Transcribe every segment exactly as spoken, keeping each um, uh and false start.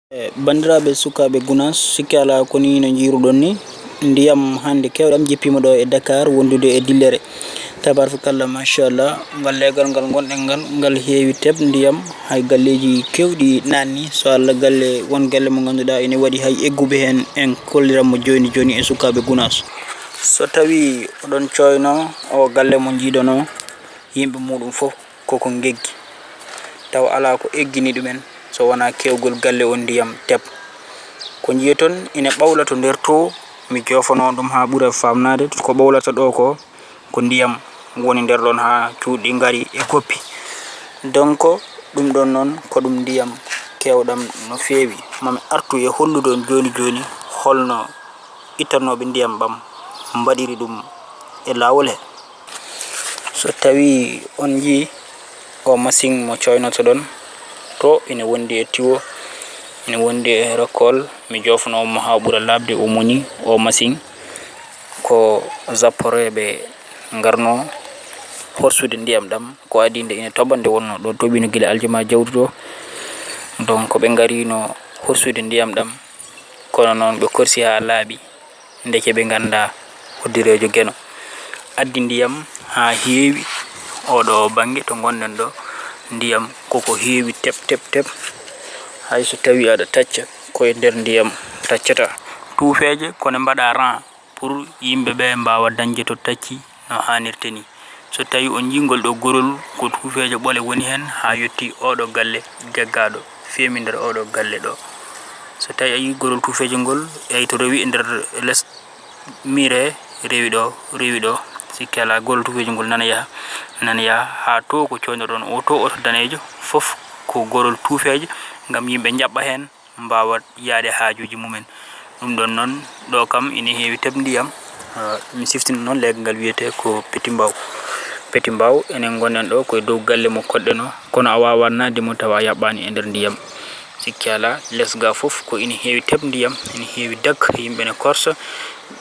E, banndiraaɓe sukaaɓe Gunaas, sikke alaa ko nii no njiiruɗon ni, ndiyam hannde keewɗam jippiima ɗo e Dakar wondude e dillere. Tabarfakalla, machallah, ngal leegal ngal ngonɗen ngal, ngal heewi teb ndiyam, hay galleeji keewɗi naanni. So Allah galle, won galle mo ngannduɗaa ene waɗi hay egguɓe heen, en kolliran mo jooni jooni e sukaaɓe Gunaas. So tawii oɗon cooyno o galle mo njiiɗon o, yimɓe muuɗum fof koko ngeggi, tawa alaa ko eggini ɗumen so wonaa keewgol galle on ndiyam teb. Ko njiyaton ina ɓawla to nder to, mi joofanoo ɗum haa ɓura faamnaade, ko ɓawlata ɗo ko, ko ndiyam woni nder ɗon haa cuuɗi ngari e koppi. Donc, ɗum ɗon noon ko ɗum ndiyam keewɗam no feewi. Mami artu e hollude on jooni jooni holno ittanooɓe ndiyam ɓam mbaɗiri ɗum e laawol he. So tawii on njii o machine mo cooynotoɗon, to ina wondi e tiwo, ina wondi e rokkol, mi joofnoo mo haa ɓura laaɓde, o muñi o machine. Ko zapporeeɓe ngarnoo horsude ndiyam ɗam, ko adii nde ina toɓa, nde wonnoo ɗo toɓino gila aljuma jawtuɗo. Donc, ɓe ngariino horsude ndiyam ɗam, kono noon ɓe korsi haa laaɓi. Ndeke ɓe nganndaa hoddireejo Geno addi ndiyam haa heewi oɗo bannge to ngonɗen ɗo. Ndiyam koko heewi tep, tep, tep. Hay so tawii aɗa tacca, ko e nder ndiyam taccata. Tuufeeje ko ne mbaɗa rang pour yimɓe ɓe mbaawa dañde to tacci no haanirta ni. So tawii on njii ngol ɗo gorol ko tuufeeje ɓole woni heen haa yotti oɗo galle geggaaɗo, feemi nder oɗo galle ɗo. So tawii a yii gorol tuufeeje ngol, eyi to rewi e nder les miire, rewi ɗo, rewi ɗo, sikke alaa gorol tuufeeje ngol nana yaha, nana yaha haa to ko cooynoɗon o to oto daneejo, fof ko gorol tuufeeje ngam yimɓe njaɓɓa heen, mbaawa yaade haajuuji mumen. Ɗum ɗon noon, ɗo kam ina heewi teb ndiyam. Ah, mi siftina noon leegal ngal wiyetee ko Petit Mbao. Petit Mbao, enen ngonɗen ɗo ko e dow galle mo koɗɗen o, kono a waawaa naatde mo tawa a yaɓɓaani e nder ndiyam. Sikke alaa, les ga fof ko ina heewi teb ndiyam, ina heewi dak, yimɓe ne korsa.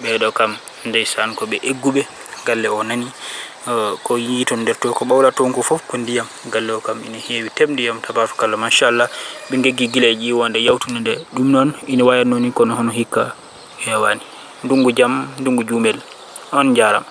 Ɓee ɗo kam, ndeysaan, ko ɓe egguɓe galle o nani. Eh, ko yii toon nder to, ko ɓawla toon ko fof ko ndiyam. Galle o kam ina heewi teb ndiyam, tabarfakalla, machallah. Ɓe ngeggi gila e ƴiwonde yawtunde nde. Ɗum noon ina wayatnoo ni, kono hono hikka heewaani. Ndunngu jam, ndunngu juumel. On njaaraama.